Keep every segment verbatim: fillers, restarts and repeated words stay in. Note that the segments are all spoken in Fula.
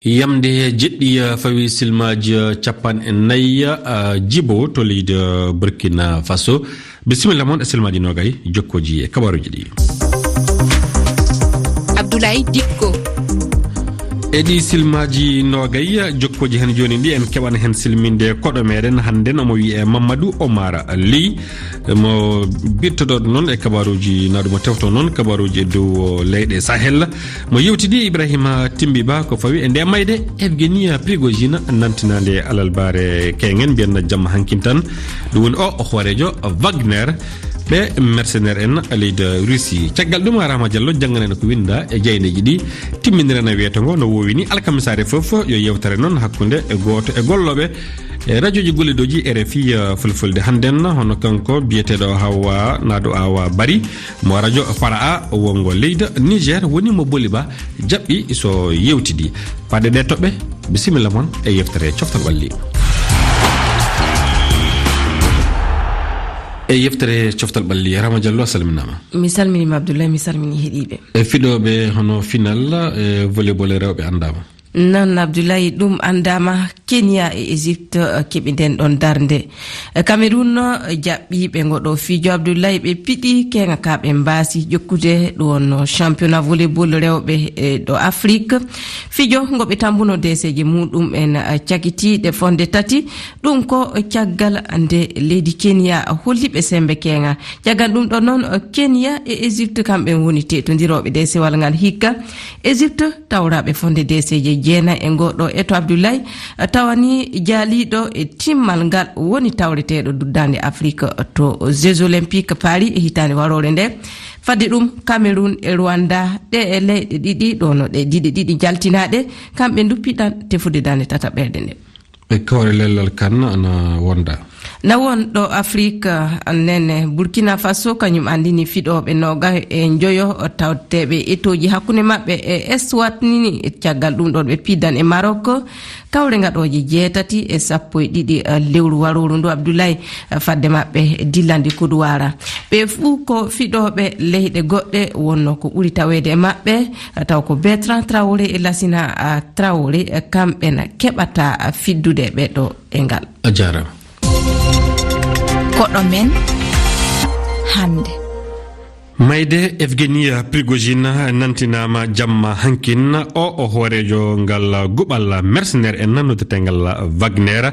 Yamde jeɗɗi, eh, fawi silmaaji, eh, capanɗe nayi, eh, jibo to leydi, eh, Burkina Faso. Bisimilla mon e silmaaji noogay, jokkooji e kabaruuji ɗi. Abdoulaye Dikko. E ɗi silmaaji noogay, jokkooji heen jooni ɗi, en keɓan heen silminde koɗo meɗen hannden, omo wiyee Mamadou Omar Ly. Mo bittoɗo noon e kabaruuji, na ɗum o tewto noon kabaruuji e dow leyɗe Sahel. Mo yewtidi Ibrahima Timbi Ba ko fawi e nde mayde Evgenia Prigojine, nantinaande alalbaare keeŋen, mbiyen jamma hankin tan. Ɗum woni o, o hooreejo Wagner, ɓe mercenaire en leydi Russie. Caggal ɗum, Rama Diallo jannganen ko winda e jayneeji ɗi, timmindiren e weeto ngo no woowi ni. Alkamisaare fof yo yewtere noon hakkunde e gooto e gollooɓe e rajoji gollidooji R F I, eh, Fulfulde hannden, hono kanko biyeteeɗo Hawa Nado Awa Bari mo rajo Fara'a wongo leydi Niger woni mo Boliba jaɓɓi so yewtidi. Paɗe ɗe toɓɓe, bisimilla mon e yeftere Coftal Ɓalli. E yeftere Coftal Ɓalli, Rama Diallo, a salminaama. Mi salminiima Abdoulaye, mi salmini heɗiiɓe. E fiɗooɓe hono final, e volleyball rewɓe anndaama. Nan Abdoulaye, ɗum anndaama, Kenya e Égypte, eh, keɓi nden ɗon darnde. Eh, Cameroun, eh, jaɓɓi ɓe ngoɗo fijo Abdoulaye, ɓe piɗi keŋa ka ɓe mbaasi ƴokkude ɗum wonno championnat volleyball rewɓe, eh, ɗo Afrique. Fijo ngo ɓe tambuno deeseeje muɗum en, eh, cakitiiɗe fonde tati. Ɗum ko caggal nde leydi Kenya holli ɓe sembe keŋa. Caggal ɗum ɗon noon, eh, Kenya e Égypte kamɓe woni teetondirooɓe deesewal ngal hikka. Égypte tawraɓe fonde deeseeje jeenayi e ngoɗo eto Abdoulaye, tawani jaaliɗo e timmal ngal woni tawreteeɗo duddande Afrique to Jeux Olympiques Paris e hitaande waroore nde. Fadde ɗum, Cameroun e Rwanda, ɗe e leyɗe ɗiɗi ɗo no ɗe diɗe ɗiɗi jaltinaɗe, kamɓe duppiɗan tefude dande tataɓerde nde. E kawre lellal kan ana wonda. Na won ɗo Afrique, nene Burkina Faso, kañum anndini fiɗooɓe noga e njoyo tawteeɓe etoji hakkunde maɓɓe e Eswatini. Caggal ɗum ɗon ɓe piddan e Maroc kawre gaɗooje jeetati e sappo e ɗiɗi, eh, lewru warooru ndu, Abdoulaye, eh, fadde maɓɓe dillande Kodowara. Ɓe fuu ko fiɗooɓe leyɗe goɗɗe wonno ko ɓuri taweede e maɓɓe, eh, taw ko Bertrand Traoré e Lassina, ah, Traoré, eh, kamɓe na keɓata, ah, fiddude ɓe ɗo e ngal. A jaaraama. Koɗo men hannde. Mayde Evgeny Prigojine nantinaama jamma hankin. O, o hooreejo ngal guɓal mercenaire en noddetengal Wagner.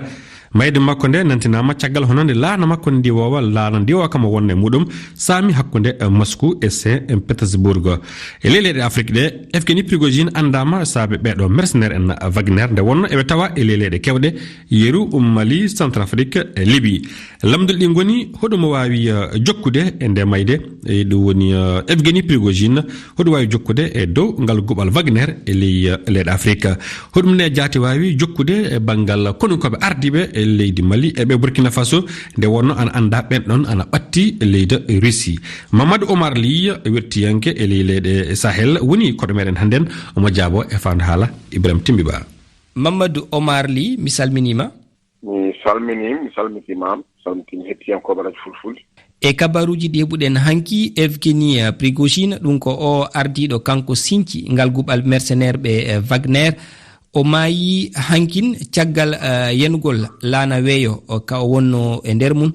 Mayde makko nde nantinaama caggal hono nde laana makko ndiwoowa, laana ndiwoowa kamo wonno e muɗum, saami hakkunde Moscou e Saint Petersburg. E ley leyɗe Afrique ɗe, Evgeny Prigojine anndaama saabe ɓeeɗo mercenaire en Wagner, nde wonno eɓe tawa e ley leyɗe kewɗe, yeru Mali, Centrafrique, e Libye. Lamndol ɗi ngoni, hoɗum o waawi, eh, jokkude e nde mayde? E ɗum woni, eh, Evgeny Prigojine, hoɗum waawi jokkude e dow ngal guɓal Wagner e ley, eh, leyɗe Afrique? Hoɗum ne jaati waawi jokkude e banngal konunkooɓe ardiiɓe e leydi Mali e ɓe Burkina Faso, nde wonno ana anndaa ɓen ɗon ana ɓatti leydi Russie? Mamadou Omar Ly, wettiyanke e ley leyɗe Sahel, woni koɗo meɗen hannden, omo jaabo e faandu haala Ibrahim Timbi Ba. Mamadou Omar Ly, mi salminiima. Mi salmini, mi salmitiima, mi salmitiima hettiyankooɓe Radio Fulfulde. E kabaruuji ɗi heɓuɗen hanki, Evgeny Prigojine, ɗum ko o ardiiɗo kanko sinci ngal guɓal mercenaire ɓe, eh, Wagner. O maayi hankin caggal, eh, yenugol laana weeyo, o, ka o wonno e nder mum.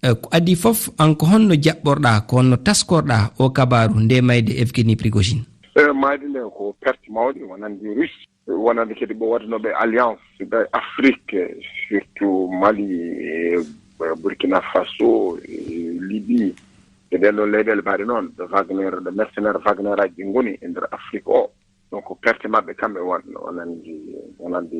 Eh, ko adii fof, an ko honno jaɓɓorɗaa, ko honno taskorɗaa o kabaaru nde mayde Evgeny Prigojine? Eh, mayde nde ko perte mawɗe, wonande Russie. Wonande kadi ɓe waɗunooɓe alliance ɓe Afrique, surtout Mali, e Burkina Faso, e Libye, e ɗen ɗon leyɗeele mbaɗe noon, ɗo Wagner, ɗo mercenaire Wagner aji ɗi ngoni e nder Afrique o. Donc, perte maɓɓe kamɓe won, wonande, wonande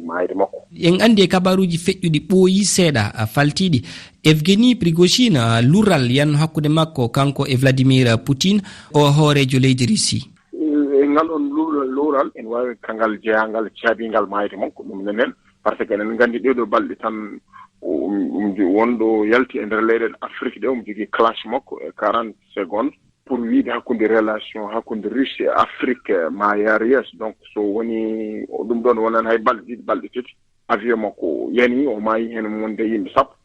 maayde makko. En anndi e kabaruuji feƴƴuɗi ɓooyi seeɗa, a faltiiɗi, Evgeny Prigojine, a, lural yanno hakkunde makko kanko e Vladimir Poutine, o hooreejo leydi Russie. E ngal on lu-, luural, en waawi ka ngal jeyaangal caabingal maayde makko, ɗum nenen, parce que eɗen nganndi ɗee ɗoo balɗe tan, um, um, wonɗo yalti e nder leyɗeele Afrique ɗe, um jogii clash makko e quarante secondes pour wiide hakkunde relation hakkunde Russie e Afrique, ma yaar yeeso. Donc, so woni o, ɗum ɗoon wonan hay balɗe ɗiɗi, balɗe tati, avion makko yani, o maayi heen wonde yimɓe sappo.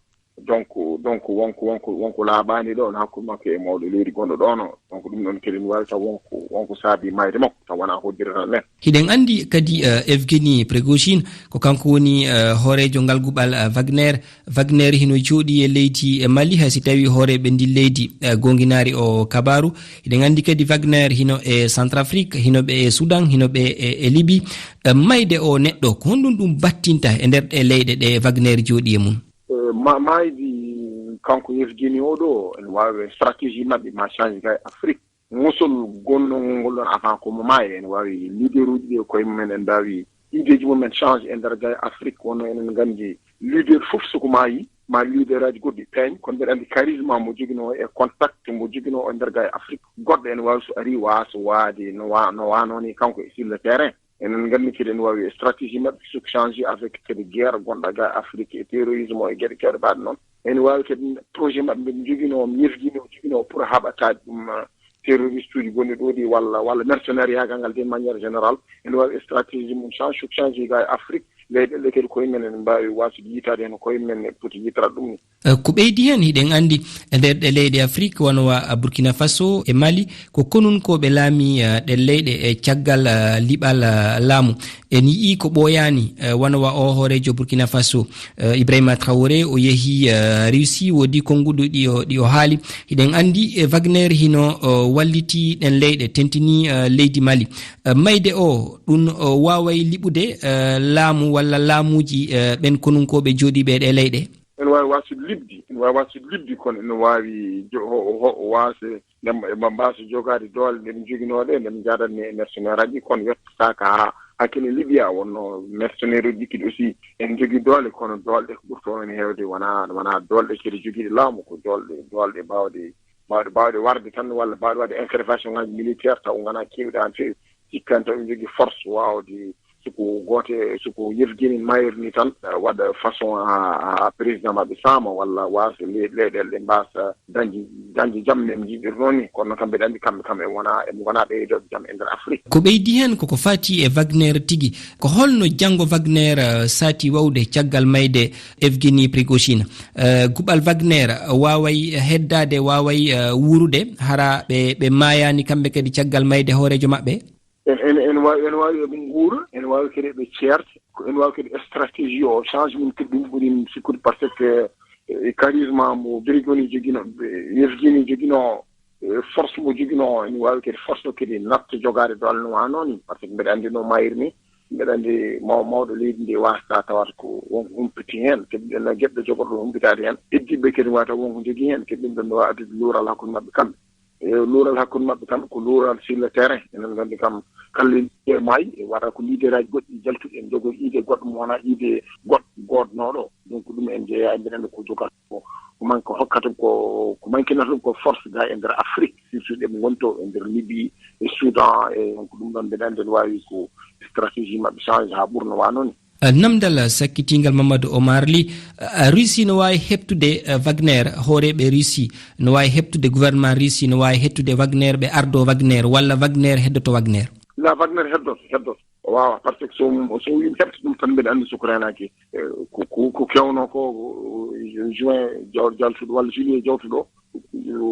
Donc, donc wonko, wonko, wonko laaɓaani ɗo no hakkunde makko e mawɗo leydi gonɗo ɗono. Donc ɗum ɗon kadi ne waawi taw wonko, wonko saabi maayde makko, taw wonaa hoddire tan nen. Hiɗen anndi kadi, eh, Evgeny Prigozhin, ko kanko woni, eh, hooreejo ngal guɓal, eh, Wagner. Wagner hino jooɗii e leydi, eh, Mali, hay si tawii hooreeɓe ndin leydi, eh, goonginaali oo kabaaru. Hiɗen anndi kadi Wagner hino e Centrafrique, hino ɓe e Soudan, hino ɓe e, e Libye. Eh, mayde oo neɗɗo, ko honɗum ɗum battinta e nder ɗee leyɗe ɗe Wagner jooɗii e mum? Eh, ma-, maayde kanko Evgeny oo ɗoo, ene waawi stratégie maɓɓe ma change ga e Afrique. Musol gonnol ngol ɗon avant ko mo maayi, ene waawi leaderuuji ɗi e koye mumen, en mbaawi ideeji mumen change e nder ga e Afrique. Wonno enen nganndi leader fof so ko maayi, ma leaderaaji goɗɗi peeñ, kono mbeɗa anndi charisme mo joginoo e contact mo joginoo e nder ga e Afrique. Goɗɗo ene waawi so ari waasa waade no wa-, no waanoo ni kanko e sur le terrain. Enen nganndi kadi ene waawi stratégie maɓɓe so change avec kadi guerre gonɗo ga Afrique e terrorisme e geɗe kewɗe baaɗe noon. Ene waawi kadi projet maɓɓe mbeɗe joginoo, mi yefjini o joginoo pour haɓataade ɗum, eh, terroriste uji gonɗi ɗo ɗi walla, walla mercenariat ngal d'une manière générale. Ene waawi stratégie mum change, change ga e Afrique. Leyɗe ɗe kadi koye men ene mbaawi waasude yitaade heen koye men e poti yitara ɗum ni. Eh, ko ɓeydi heen, hiɗen anndi e nder ɗe leyɗe Afrik, wano wa Burkina Faso e Mali, ko konunkooɓe laami, eh, ɗen leyɗe e caggal, eh, liɓal, eh, laamu. En yi'ii ko ɓooyaani, eh, wano wa o hooreejo Burkina Faso, eh, Ibrahima Traoré, o yehi, eh, Russie, woodi konnguɗi ɗi o, ɗi o haali. Hiɗen anndi, eh, Wagner hino, eh, walliti ɗen leyɗe, tentini, eh, leydi Mali. Eh, mayde o, ɗum, eh, waaway liɓude, eh, laamu walla laamuuji, eh, ɓen konunkooɓe jooɗiiɓe e ɗe leyɗe? Ene waawi waasude liɓde, ene waawi waasude liɓde, kono ene waawi jo-, ho-, ho-, waasa, ndem, e ma-, mbaasa jogaade doole ɗe ɓe njoginoo ɗe, nde ɓe njaadatnoo e mercenaire aji, kono yottataaka haa, haa kene Libya wonno mercenaire uji ɗi aussi ene njogii doole, kono doole ɗe ko ɓurtoo heen heewde wonaa, wonaa doole ɗe kadi jogiiɗe laamu, ko doole, doole baawɗe, baawɗe, baawɗe warde tan walla baawɗe waɗde intervention ngaji militaire taw nganaa keewɗi haa no feewi. Sikkaani taw ɓe njogii force waawde, so ko gooto e, so ko Yevgeny Mayer ni tan, eh, waɗa façon ha, ha président maɓɓe saama walla waasa le-, leyɗeele ɗe mbaasa dañde, dañde jam no ɓe njiɗirnoo ni. Kono noon kamɓe ɗe anndi kamɓe kam ɓe wona, ɓe ngonaa ɓeydooɓe jam e nder Afrik. Ko ɓeydi heen koko faati e Wagner tigi. Ko holno janngo Wagner, eh, saati wawde caggal mayde Evgeny Prigozhin? Eh, guɓal Wagner waaway heddaade, waaway, eh, wuurude, hara ɓe, ɓe maayaani kamɓe kadi caggal mayde hooreejo maɓɓe? En, en, en waawi, en waawi eɓe nguura, en waawi kadi eɓe ceerta, ko en waawi kadi stratégie o change min kadi ɗum ɓuri mi sikkude par ce que, eh, charisme mo Berigoni joginoo, eh, Yevgeny joginoo, eh, force mo joginoo, en waawi kadi force o kadi natta jogaade doole no waanoo ni, par ce que mbeɗa anndi no mayri ni, mbeɗa anndi maw-, mawɗo leydi ndi waasata tawata ko won humpiti heen, kadi ɗen geɗe jogorɗo humpitaade heen, heddiiɓe kadi wata won ko jogii heen, kadi ɗum ɗon no waawi addude luural hakkunde maɓɓe kamɓe. E luural hakkunde maɓɓe kam ko luural sur le terrain. Enen nganndi kam kala e maayi, e wata ko leader aji goɗɗi jaltuɗi en jogoo idée goɗɗo mo wonaa idée goɗɗo goodnooɗo. Donc ɗum en jeeyaa e mbiɗen ko jogata ko, ko manque hokkata ko, ko manquinata ɗum ko force ga e nder Afrique, surtout ɗe ɓe ngonto e nder Libye e Soudan e donc ɗum ɗon mbeɗa anndi ne waawi ko stratégie maɓɓe change haa ɓurno waanoo ni. Eh, namdal sakkitiingal Mamadou Omar Ly, eh, Russie no waawi heɓtude, eh, Wagner, hooreeɓe Russie no waawi heɓtude gouvernement Russie, no waawi heɓtude Wagner, ɓe ardoo Wagner, walla Wagner heddoto Wagner? La Wagner heddoto, heddoto. O waawa, par ce que so, so wiimi heɓta ɗum tan mbeɗa anndi so ko reenaaki, eh, ko, ko, ko kewnoo ko, eh, juin jaw-, jaltuɗo walla juillet jawtuɗo,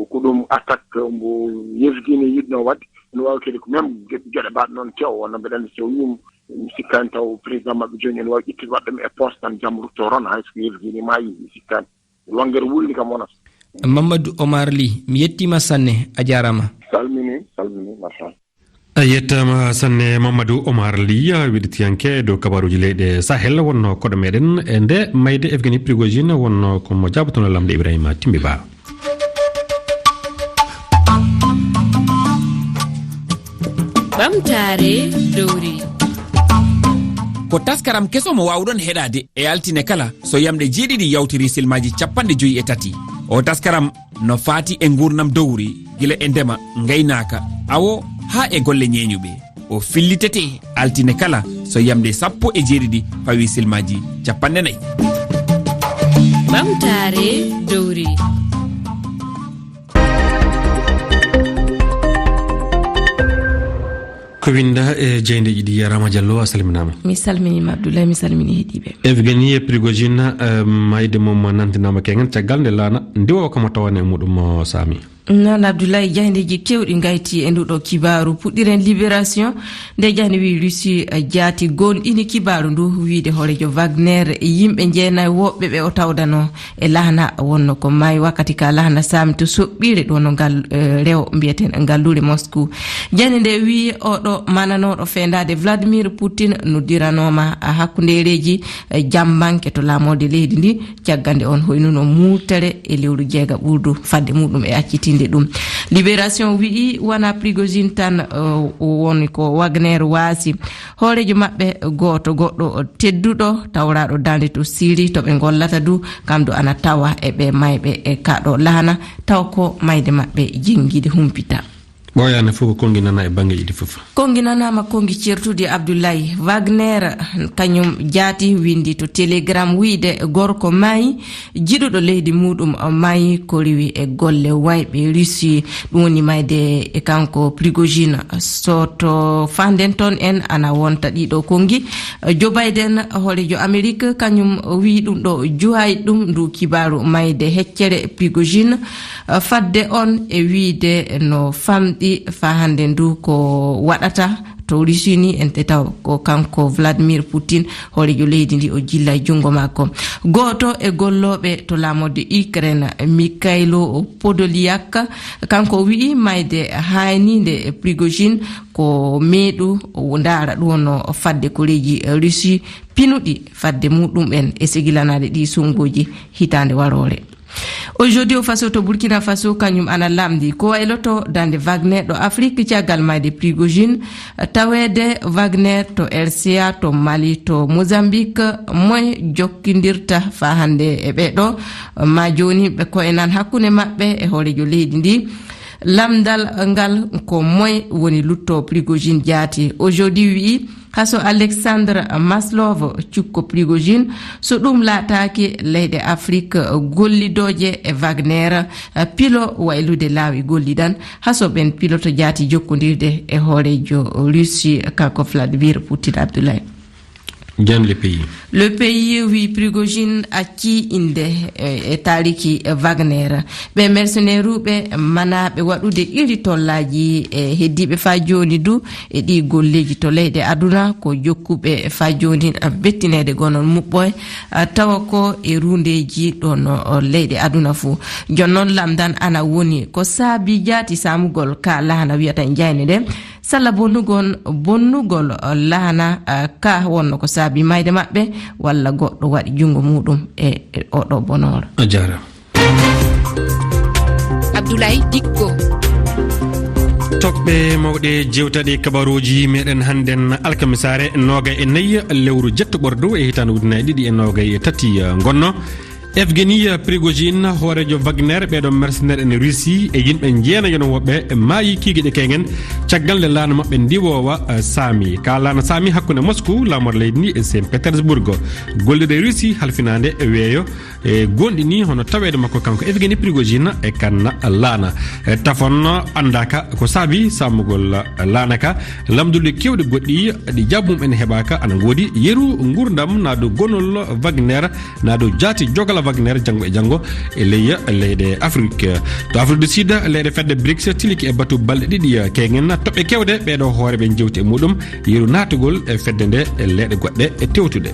ko ɗum attaque mbo Yevgeny yiɗnoo waɗde. Ene waawi kadi ko même ge-, geɗe mbaɗe noon kew, wonno mbeɗa anndi so wiimi mi sikkaani taw président maɓɓe jooni ene waawi ƴettude waɗa ɗum e poste tan jam rutto toon, hay so ko Yevgeny maayi mi sikkaani. Wangere wulni kam wonata. Mamadou Omar Ly, mi yettiima sanne, a jaaraama. Salmini, salmini, machallah. A yettaama sanne Mamadou Omar Ly, weɗitiyanke dow kabaruuji leyɗe Sahel, wonno koɗo meɗen e nde mayde Evgeny Prigozhin, wonno ko mo jaabotono lamɗo Ibrahima Timbi Ba. Ɓamtaare dowri. Ko taskaram keso mo waawuɗon heɗaade e altine kala so yamɗe jeeɗiɗi yawtiri silmaaji capanɗe joyi e tati. O taskaram no faati e nguurndam dowri, gila e ndema, ngaynaaka, awo, haa e golle ñeeñuɓe. O fillitete altine kala so yamɗe sappo e jeeɗiɗi fawi silmaaji capanɗe nayi. Ɓamtaare dowri. Winda e jeydeeji ɗi, Rama Diallo, a salminaama. Mi salminiima, Abdoulaye, mi salmini heɗiiɓe. Evgeny Prigojine, eh, mayde mum nantinaama keŋen caggal nde laana ndiwoowa kamo tawane e muɗum, o saami. Noon, Abdoulaye, jahdeeji keewɗi ngayti e nduɗo kibaaru. Puɗɗiren Libération, nde jahdi wi Russie, eh, jaati goonɗini kibaaru ndu, wiide hooreejo Wagner e yimɓe jeenayi woɓɓe ɓe o tawdano e lahna wonno ko maayi wakkati ka lahna saami to soɓɓiire ɗo no ngal, eh, rewo mbiyaten ngalluure Moscou. Jahdi nde wi oɗo mananooɗo feendaade Vladimir Putin noddiranooma hakkundeereeji, eh, jambanke to laamorde leydi ndi, caggal nde on hoynuno muurtere e lewru jeega ɓurdu fadde muɗum e accitinde ɗum. Libération wi'i wona Prigojine tan, eh, woni ko Wagner waasi. Hooreejo maɓɓe gooto, goɗɗo tedduɗo, tawraaɗo daande to Siri, to ɓe ngollata du, kam du ana tawa e ɓe mayɓe e kaɗo laana, taw ko mayde maɓɓe jenngiide humpita. Ɓooyaani fof ko konngi nana e bannge ɗiɗi fof. Konngi nanaama, konngi certude, Abdoulaye. Wagner, kañum jaati, winndi to Telegram wiyde gorko maayi, jiɗuɗo leydi muɗum maayi ko riwi e golle wayɓe Russie. Ɗum woni mayde e kanko Prigojine. So to fahden toon en ana wonta ɗiɗo konngi. Joe Biden, hooreejo Amerik, kañum wiyi ɗum ɗo juhay ɗum ndu kibaaru mayde heccere Prigojine. Fadde on e wiide no famɗi faa hannde ndu ko waɗata to Russie ni, en te taw ko kanko Vladimir Putin, hooreejo leydi ndi, o jilla e junngo makko. Gooto e gollooɓe to laamorde Ukraine, Mikhailo Podolyak, kanko wi'i mayde haayniinde Prigojine ko meeɗu ndaara ɗum no fadde koreeji Russie pinuɗi fadde muɗum en e segilanaade ɗi sonnguuji hitaande waroore. Aujourd'hui o Faso to Burkina Faso, kañum ana lamndi ko wayloto daande Wagner ɗo Afrik caggal mayde Prigojine, taweede Wagner to R C A, to Mali, to Mozambique, moy jokkindirta faa hannde e ɓee ɗo? Ma jooni ɓe koye nan hakkunde maɓɓe e hooreejo leydi ndi. Lamndal ngal ko moy woni lutto Prigojine jaati. Aujourd'hui wi'i Haso Alexandre Maslov, cukko Prigojine, so ɗum laataaki leyɗe Afrik gollidooje e Wagner, pilo waylude laawi gollidan, haso ɓen piloto jaati jokkondirde e hooreejo Russie, kanko Vladimir Putin, Abdoulaye. Jan le pays. Le pays wi Prigojine accii innde e, e taariki Wagner. Ɓe mercenaire uɓe manaaɓe waɗude iri tollaaji e heddiiɓe faa jooni du e ɗi golleeji to leyɗe aduna ko jokkuɓe faa jooni bettineede gonol muɓɓoy, a, tawa ko e ruundeeji ɗo no, o, leyɗe aduna fuu. Jooni noon lamndan ana woni ko saabi jaati saamugol ka lahana wiyata njayne nde, salla bonnugol, bonnugol, o, lahana, a, ka wonno ko saabi mayde maɓɓe walla goɗɗo waɗi junngo muɗum e, e oɗo bonoor. A jaaraama. Abdoulaye Dikko. Toɓɓe mawɗe jewtaɗe kabaruuji meɗen hannden alkamisaare noogay e nayi lewru jettoɓordu e hitaande ujunnaji ɗiɗi e noogay e tati, eh, ngonno. Evgeny Prigojine, hooreejo Wagner, ɓeeɗo mercenaire en Russie e yimɓe njeena yono woɓɓe maayi kiikiɗe keŋen caggal nde laana maɓɓe ndiwoowa, eh, saami. Ka laana saami hakkunde Moscou, laamor leydi ndi, e Saint Petersburg. Gollirde Russie halfinaande e weeyo e goonɗini hono taweede makko kanko Evgeny Prigojine e kanna laana. E tafon anndaaka ko saabi saamugol laana ka. Lamduɗe keewɗe goɗɗi ɗi jaabu mum en heɓaaka ana ngoodi. Yeru nguurndam naa dow gonol Wagner, naa dow jaati jogala Wagner janngo e janngo e ley leyɗe Afrik. To Afrique du Sud, leyɗe fedde brics tiliki e batu balɗe ɗiɗi keeŋen. Toɓɓe keewɗe ɓeeɗo hooreeɓe jewti e muɗum. Yeru naatugol e fedde nde e leyɗe goɗɗe e tewtude.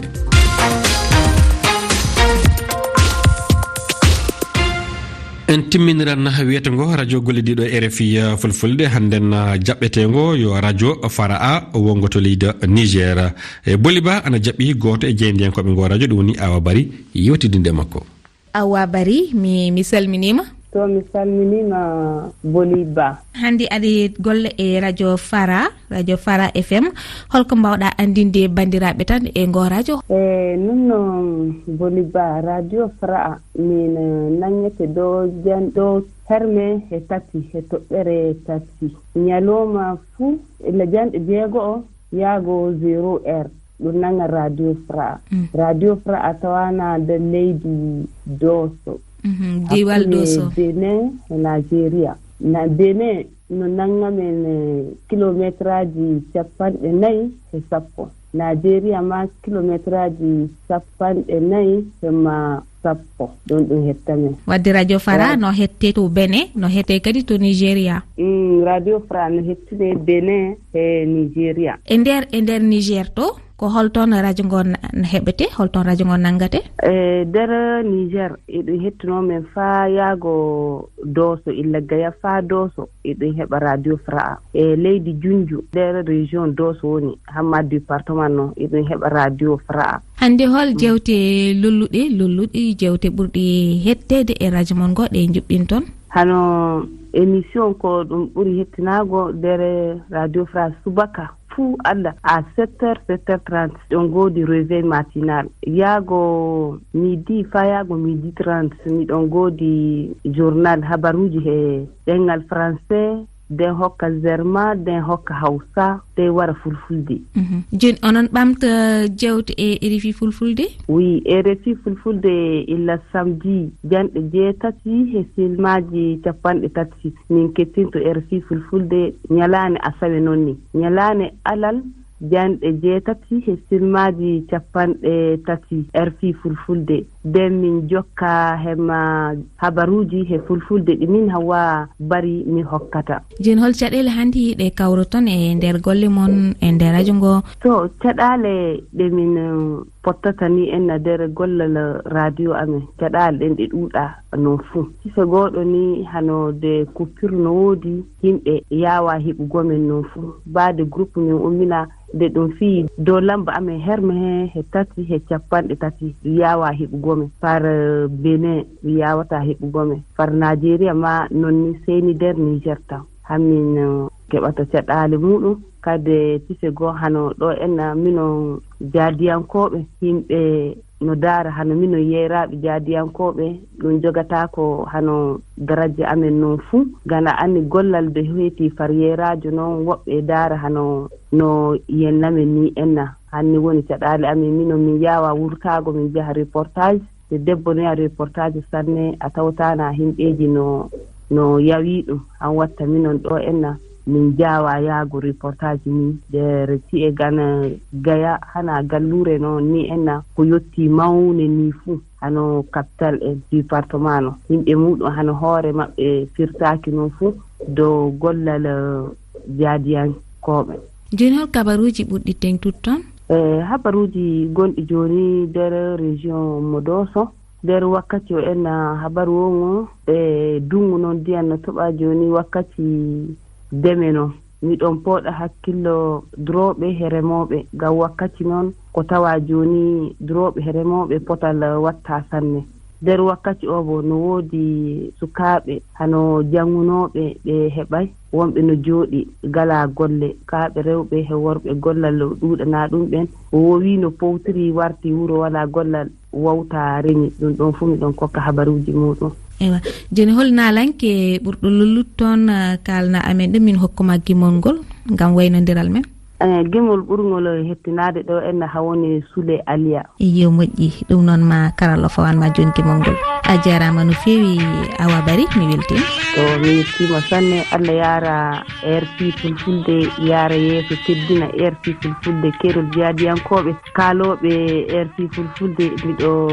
En timminiran wiyeteengo radio gollidiiɗo R F I, uh, Fulfulde. Hannden, uh, jaɓɓeteengo yo radio Fara'a wongo to leydi Niger. E Boliba ana jaɓɓi gooto e jeyndiyankooɓe ngo radio, ɗum woni Awa Bari, yewtidinde makko. Awa Bari, mi, mi salminiima. To mi salminiima, Boli Ba. Hannde aɗa golla e radio Fara, radio Fara F M. Holko mbaawɗaa anndinde banndiraaɓe tan e ngo radio? E, non no Boli Ba, radio Fara, min, eh, nanngete ɗo jan-, ɗo terme e tati, e toɓɓere tati. Ñalawma fuu, ila janɗe jeego o, yaago zéro heure, ɗum nanga Radio Fra. Mm. Radio Fra a tawana nder leydi Dooso. Mhm, diiwal hakkunde Dooso. Benin e Nigeria. Na Benin no nannga men, eh, kilometraaji capanɗe nayi e sappo. Nigeria ma kilometraaji capanɗe nayi e ma sappo. Ɗum ɗum hetta men. Wadde Radio Fara Wa- no hette to Benin, no hette kadi to Nigeria. Mm, Radio Fara no hettine Benin e Nigeria. E nder, e nder Niger to, ko holton radio ngo na-, heɓete, holton radio ngo nanngate? E nder Niger, eɗum hettuno men faa yaago Dooso, illa Gaya faa Dooso, eɗum heɓa Radio Fara. E leydi Junju, nder région Dooso woni, hamma département noon, eɗum heɓa Radio Fara. Hannde hol Mm. jeewte lolluɗe, lolluɗe, jeewte ɓurɗe hetteede e radio mon ngo ɗe njuɓɓinton? Hano émission ko ɗum ɓuri hettinaago nder Radio Fara subaka. Fuu Allah, à sept heures, sept heures trente, ɗon ngoodi réveil matinal. Yaago midi, faa yaago midi trente, miɗon ngoodi journal habaruuji he ɗemngal français, den hokka Zarma, den hokka Hausa, den wara Fulfulde. Mhm. Jooni onon ɓamta jeewte e R F I Fulfulde? Oui, R F I Fulfulde illa samedi, janɗe jeetati he silmaaji capanɗe tati. Min kettinto R F I Fulfulde ñalaande asawe noon ni. Ñalaande alal, janɗe jeetati he silmaaji capanɗe tati R F I Fulfulde. Nden min jokka hema habaruuji he Fulfulde ɗi min Hawwa Bari mi hokkata. Jooni hol caɗeele hannde ɗe kawroton e nder golle mon e nder radio ngo? To caɗaale ɗe min, eh, pottata ni en na nder gollal radio amen, caɗaale ɗen ɗe ɗuuɗa non fuu. Sise gooɗo ni hano de coupure no woodi, yimɓe yaawa heɓugo men non fuu. Baade groupe min ummina de ɗum fii dow lamba amen herme he, he tati, he capanɗe tati, yaawa heɓugo men. Par, eh, Benin, yaawataa heɓugo men. Par Nigeria ma non ni sey ni nder Niger tan. Hammin, eh, keɓata caɗaale muuɗum. Kade tise goo hano ɗo en na minon jaadiyankooɓe, yimɓe no daara hano minon yeeraaɓe jaadiyankooɓe, ɗum jogataako hano darajje amen non fuu. Gana anni gollal de heeti far yeeraajo non, woɓɓe daara hano no yennamen ni en na. Hanni woni caɗaale amen minon min yaawa wurtaago min jaha reportage. Nde debbo no yaha reportage sanne, a tawtaana himɓeeji no, no yawi ɗum. An watta minon ɗo en na, min jaawa yaago reportage ni. Nder ci'e gana Gaya, hana galluure no ni en na, ko yotti mawne ni fuu, hano capital e département no. Yimɓe muuɗum hano hoore maɓɓe firtaaki non fuu dow gollal, eh, jaadiyankooɓe. Jooni hol kabaruuji ɓurɗi teŋtutton? Eh, habaruuji gonɗi jooni nder région mo Dooso. Nder wakkati o en, ah, habaru o ngo, e dunngu noon ndiyan no toɓa jooni wakkati deme noon. Miɗon pooɗa hakkillo durooɓe he remooɓe. Ngam wakkati noon ko tawa jooni durooɓe he remooɓe potal watta sanne. Nder wakkati o bo no woodi sukaaɓe hano janngunooɓe ɓe heɓay, wonɓe no jooɗi galaa golle. Kaaɓe rewɓe he worɓe gollal ɗuuɗanaa ɗum ɓen. O wowi no powtiri warti wuro walaa gollal. Wawta reñi ɗum ɗon fuu, miɗon kokka habaruuji muuɗum. Ewa. Jooni, hol naalanke ɓurɗo lollude toon, ah, kaalna amen ɗum, min hokkuma gimol ngol ngam waynondiral men? Eh, gimol ɓurngol hettinaade ɗo en na hawoni Sule Aliya. Iyo, moƴƴi. Ɗum noon ma karallo fawan ma jooni gimol ngol. A jaaraama no feewi, Awa Bari, mi weltiima. To mi weltiima sanne, Allah yaara R F I Fulfulde, yaara yeeso, teddina R F I Fulfulde, keerol jaadiyankooɓe. Kaalooɓe R F I Fulfulde, miɗo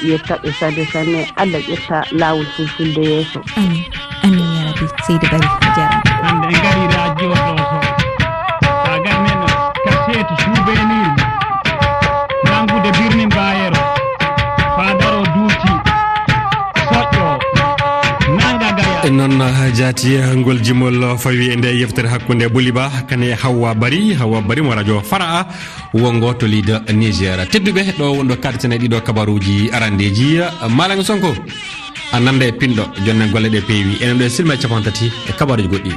yetta ɓe sanne sanne. Allah ƴetta laawol Fulfulde yeeso. Amin. Amin, ya Rabbi. Seydi Bari, a jaaraama. Hannde en ngari radio ɗo so. Sa gari men kaseetu souvenir. Nanngude birni mbayero. Fadaro duuti. Soƴƴo. Nanga gaya. E noon, jaati ngol jimol fawi e nde yeftere hakkunde Bouliba kane Hawwa Bari, Hawwa Bari mo radio Fara'a. Wongo to Leader Niger. Tedduɓe, ɗo wonɗo kaɗeten e ɗiɗo kabaruuji arandeeji. Malam Sonko, a nanda e pinɗo, jonne golle ɗe peewi. Enen ɗo e silma e capantati e kabaruuji goɗɗi.